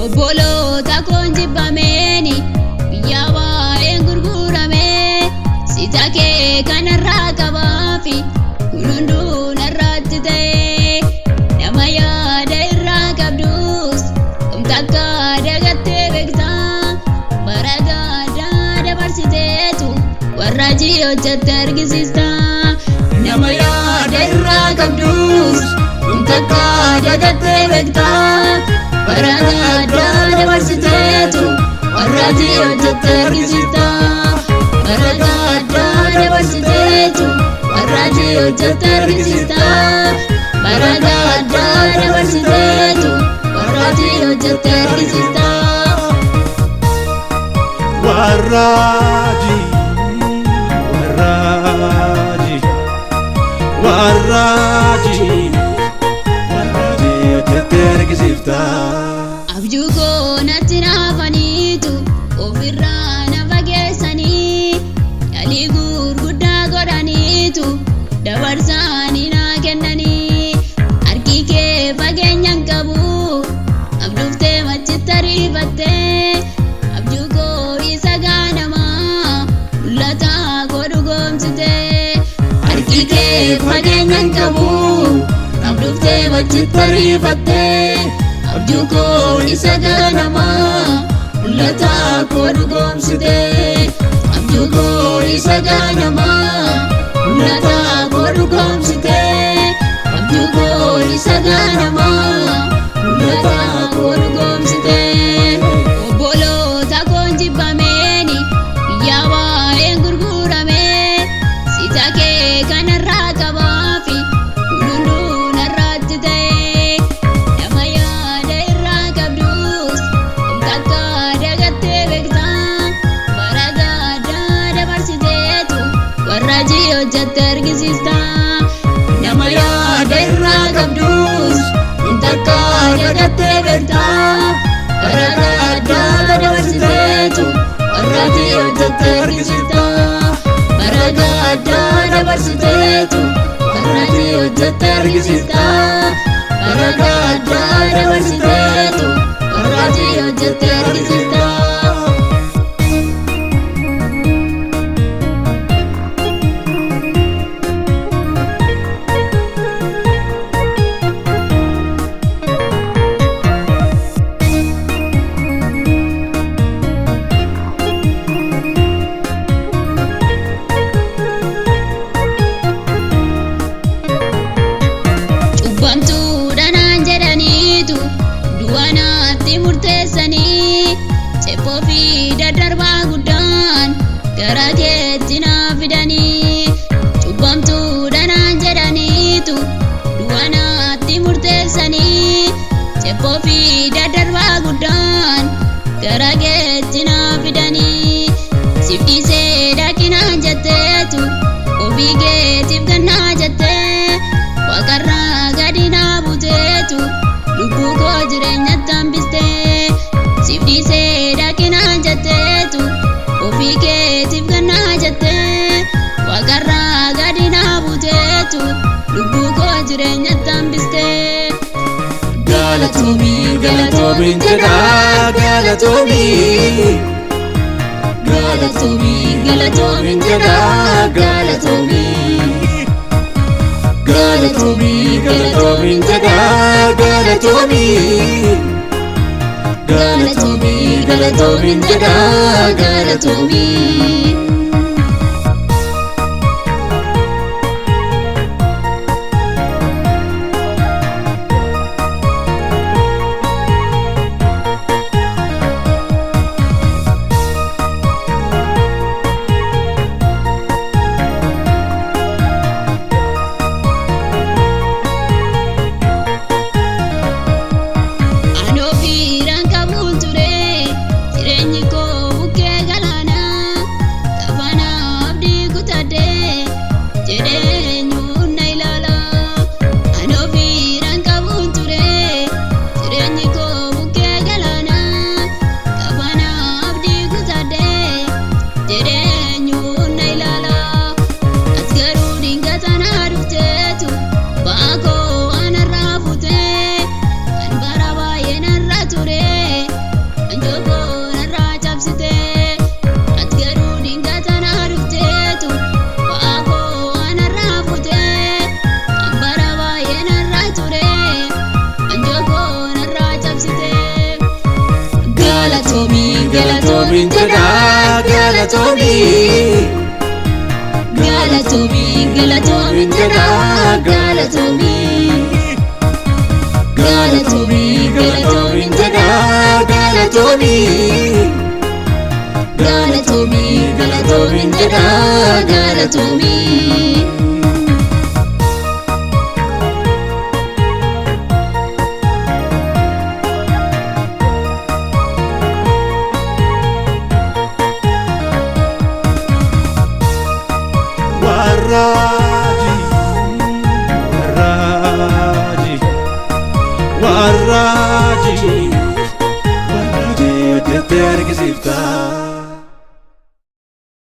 Obboloota koon jibbameeni biyya waa'een gurgurame sita kee kanarraa qabaafi kun hunduu narratti ta'e nama yaada irraa qabdus dhumtakka dagattee beekta bara gaaddaa dabarsiteetu warra hojjette argisiista. Nama yaada irraa qabdus dhumtakka dagattee beekta. Bara gaaddaa dabarsiteetu warra hojjette argisiista. Bara gaaddaa dabarsiteetu warra hojjette argisiista. Bara gaaddaa dabarsiteetu warra hojjette argisiista. Warraji, warraji, warraji, warraji hojjettee argisiifta. Abjuu koo natti naafaniitu ofirraa na fageessanii yaalii gurguddaa godhaniitu dabarsaanii naa kennanii harki kee fageenya hin qabu abduuftee machitti ariifattee abjuu koo isa gaanamaa mul'ataa koo dhugoomsitee Harki kee fageenya hin qabu abduuftee machitti ariifattee abjuu koo isa gaanamaa mul'ataa koo dhugoomsitee abjuu koo isa gaanamaa mul'ataa koo dhugoomsitee abjuu koo isa gaanamaa mul'ataa koo dhugoomsitee. Obboloota koon jibbameeni biyya waa'een gurgurame sita kee kanarraa qabaafi kun hunduu narratti ta'e nama yaada irraa qabdus dhumtakka dagattee beekta bara gaaddaa dabarsiteetu warra hojjette argisiista. Nama yaada irraa qabdus dhumtakka dagattee beekta. Bara gaaddaa dabarsiteetu warra hojjette argisiista. Bara gaaddaa dabarsiteetu warra hojjette argisiista. Bara gaaddaa dabarsiteetu warra hojjette argisiista. Cubbamtuudha naan jedhaniitu du'a naatti murteessanii cephoo fi daddarbaa guddaan gara keetti naa fidanii. Cubbamtuudha naan jedhaniitu du'a naatti murteessanii cephoo fi daddarbaa guddaan gara keetti naa fidanii. Siif dhiisee dhaqinaan jetteetu ofii keetiif gannaa jettee waaqarraa gadi naa buteetu lubbuu koo jireenyatti hambistee. Siif dhiisee dhaqinaan jetteetu ofii keetiif gannaa jettee waaqarraa gadi naa buteetu lubbuu koo jireenyatti hambistee. Galatoomii galatoomiin jedhaa galatoomii. Galatoomii galatoomiin jedhaa galatoomii. Galatoomii galatoomiin jedhaa galatoomii. Galatoomii galatoomiin jedhaa galatoomii. Anoo fiiraan qabuun ture jireenyi koo bukkee galaanaa. Galatoomin jedha galatoomi. Galatoomi galatoomin jedha galatoomi. Galatoomi galatoomin jedha galatoomi. Galatoomi galatoomin jedha galatoomi. Warraaji warraaji warraaji warraaji hojjettee argisiifta.